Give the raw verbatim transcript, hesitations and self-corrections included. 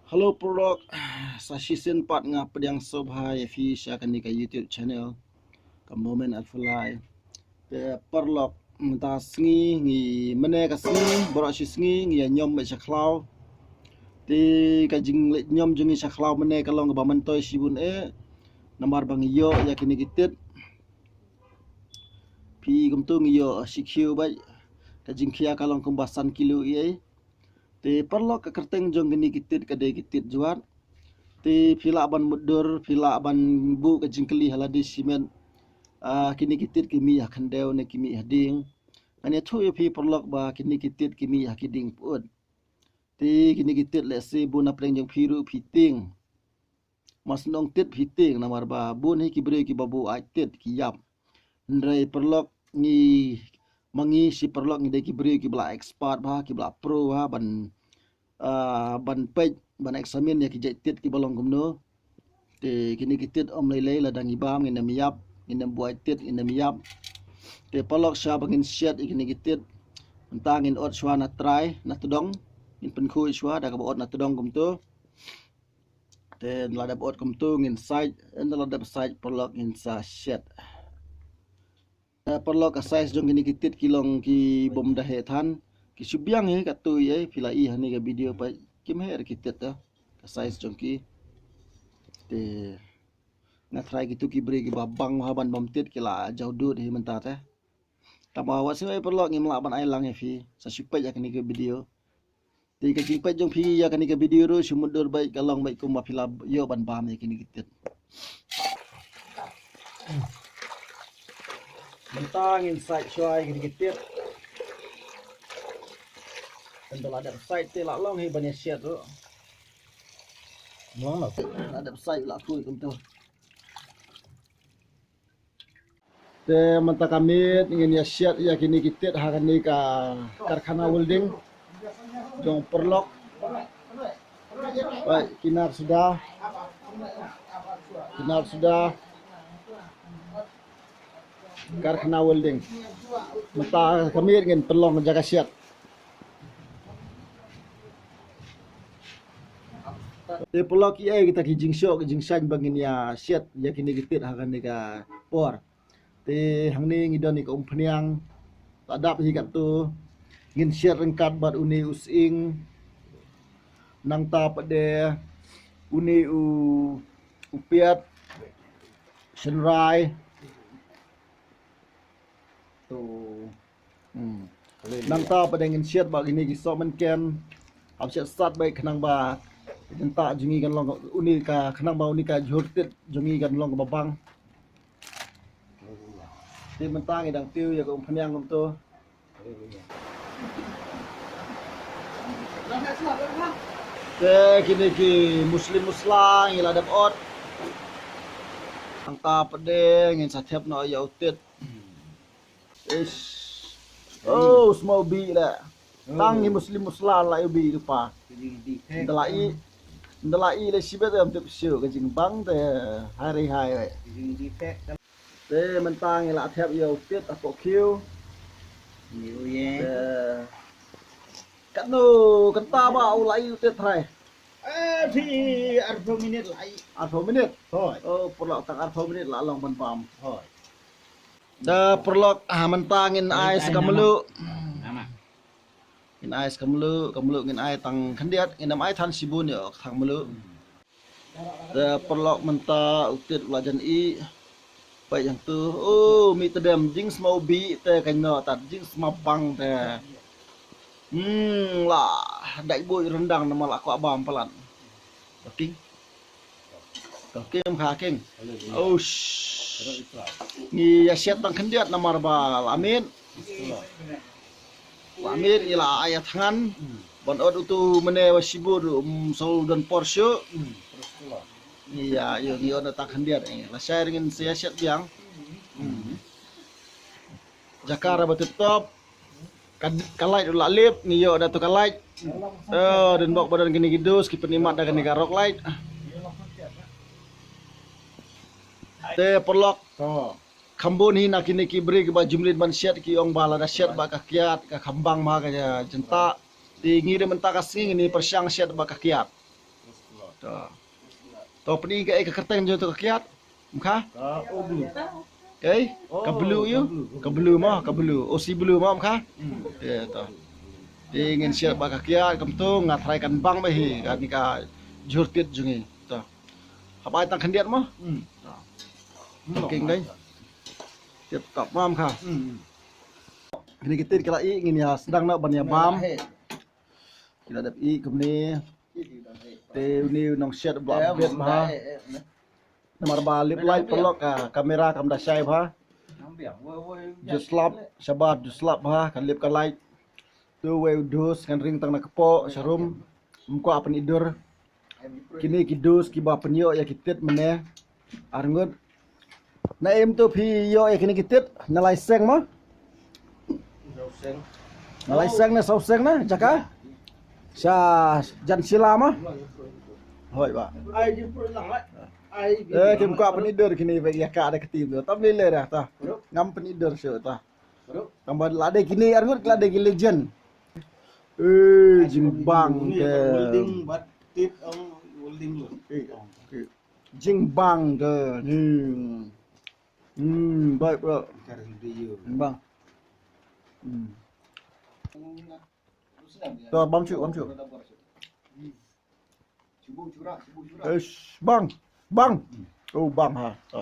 Hello paralok, sa shisien pat nga pdiang sngewbha ïa phi sha kane ka YouTube channel ka Momen Alphalai. Te paralok, mynta sngi ngi, mynne ka sngi baroh shi sngi ngi ïa ñiom beit sha khlaw. Te ka jingleit ñiom jong ngi sha khlaw mynne ka long kaba myntoi shibun eh, namar ba ngi ïoh ïa kine ki tit. Phi, kumto ngi ïoh shi khiew beit. Ka jingkhia ka long kumba san kilo ei ei. Te paralok, ka kyrteng jong kine ki tit ka dei ki tit jwat. Te phi lah ban mutdur, phi lah ban buh ka jingkylli ha lade shimet. Ah, kine ki tit ki mih ha khyndew ne ki mih ha dieng? Ngan ïathuh ïa phi paralok ba kine ki tit ki mih ha ki dieng pyut. Te kine ki tit lehse bun na pdeng jong phi ruh phi tieng. Mas nong tit phi tieng, namar ba bun hi ki briew kiba buaid tit ki ïap. Hynrei paralok, ngi, ma ngi shi paralok ngi dei ki briew kiba la expert bha, kiba la pro bha ban, ah, ban peit, ban examine ïa ki jait tit kiba long kumno. Te kine ki tit ym lei lei, lada ngi bam ngin ym ïap, ngin ym buaid tit, ngin ym ïap. Te paralok, shwa ba ngin shet ïa kine ki tit, mynta ngin ot shwa na trai, na tdong. Ngin pynkhuid shwa da kaba ot na tdong kumto. Te ynda la dep ot kumto ngin sait, ynda la dep sait paralok ngin sa shet. Eh, paralok, ka size jong kine ki tit ki long ki bym da heh than. Ki shu biang hi katto ei ei, phi la i ha kane ka video pat, kim heh ki tit, eh. Ka size jong ki. Te nga tharai kito ki briew kiba bang ha ban bam tit ki la jaw dud hi mynta te. Tangba wat sngew ei paralok, ngim lah ban ai lang ïa phi. Sa shu peit ïa kane ka video. Te ka jingpeit jong phi ïa kane ka video ruh shu mutdur beit, ka long beit kumba phi la ïoh ban bam ïa kine ki tit. Mynta ngin sait shwa ïa kine ki tit. Ynda la dep sait te la long hi ban ïa shet ruh. Long la. La dep sait la khuid kumto. Te mynta ka miet ngin ïa shet ïa kine ki tit ha kane ka karkhana welding jong paralok. Bai, kinar suda. Kinar suda. Karkhana welding. Mynta ka miet ngin pynlong jaka shet. Te paralok, kiei kita ki jingshoh ki jingshaiñ ba ngin ïa shet ïa kine ki tit ha kane ka por. Te hangne ngi don ïa ka umphniang. La dap hi katto. Ngin shet ryngkat bad une u sying. Nangta pat de une u, u piat. Shynrai. To. Hmm. Nangta pat de ngin shet bad kine ki sohmynken. Hap shet sat beit khnang ba jingtah jong ngi kan long une ka, khnang ba une ka jhur tit jong ngi kan long kaba bang. Te mynta ngi dang tiew ïa ka umphniang kumto. Te kine ki muslim musla ngi la dep ot. Nangta pat de ngin sa thep noh ïa u tit. Ish. Oh, sma u bih la. Tang hi muslim musla la u bih lypa. Nda la i, nda la i la shibit em tip shu ka jingbang te hai rei hai rei. Te mynta ngi la thep ïa u tit hapoh khiew. Te katno kynta ba u la i u tit trai? Eh, phi arphew minit la i. Arphew minit? Hoi. Oh, paralok, tang arphew minit la long ban bam. Hoi. Da paralok, ah, mynta ngin ai sa ka mluh. Ngin ai sa ka mluh, ka mluh ngin ai tang khyndiat, ngin ym ai than shibun ïa ka thang mluh. Da paralok, mynta u tit u la jan ih. Peit hangto, oh, mih tdem, jingsma u bih te, kan noh tad, jingsma bang te. Hmm, la dait buh ryndang namar la kwah bam palat. Ka king. Ka king, ka king. Oh, shh. Ngi ïa shet tang khyndiat namar ba la miet. La miet ngi la ai ïa thngan. Ban ot utu mynne wa shibun, um, shu don por shuh. Ngi ïa, ïa, ngi ot tang khyndiat, eh. Lashai ngin sa ïa shet biang. Hmm. Jaka ba tip top. Ka, ka light u la lip, ngi ïoh da tu ka light. Eh, dang bok ba don kine ki dus, ki pynimat da kane ka rock light. Te paralok. To. Kham bun hi na kine ki briew kiba jumlin ban shet, ki ong ba lada shet bad ka kiad ka kham bang ma ka jyntah. Te ngi ruh mynta ka sngi ngin ïa pyrshang shet bad ka kiad. To. To pyni kaei ka kyrteng jong to ka kiad. Em kha? Ka o blue. Kaei? Oh, ka blue ïa u? Ka blue. Ka blue mo, ka blue. O C blue mo em kha? Hmm. Te to. Te ngin share bad ka kiad kumto nga tharai kan bang bha hi kane ka jhur tit jong ngi. To. Hap ai tang khyndiat mo? Hmm. To. Hmm. King dei. Tip top mo em kha? Hmm. Kine ki tit ki la ih ngin ïa sdang noh ban ïa bam. Ki la dep ih kumne. Te une u nongshet u la bit bha. Namar ba lip light paralok ka camera kam da shai bha. Ju slap, shabar ju slap bha ka lip ka light. Tu wei u dus ngan ring tang na kpoh sharum. Ym kwah pyni dur. Kine ki dus kiba pynïoh ïa ki tit mynne. Arngut. Na em tu phi ïoh ïa kine ki tit na lai seng mo? Na lai seng na saw seng na jaka? Sha jan sila mo? Hoi ba. Ai ji pru lang la. Ai ji. Eh, kim kwah pyni dur kine ba ïa ka da ka tim tu. Tam lei lei dah ta. Ngam pyni dur shu ta. Tang ba la dei kine arngut la dei ki legend. Eh, jingbang ke. Holding bat tit ong holding lu. Eh, ong. Jingbang ke ni. Hmm, baik bro. Jingbang. Hmm. To bam shu, bam shu. Eish, bang. Bang. Oh, bang ha. To.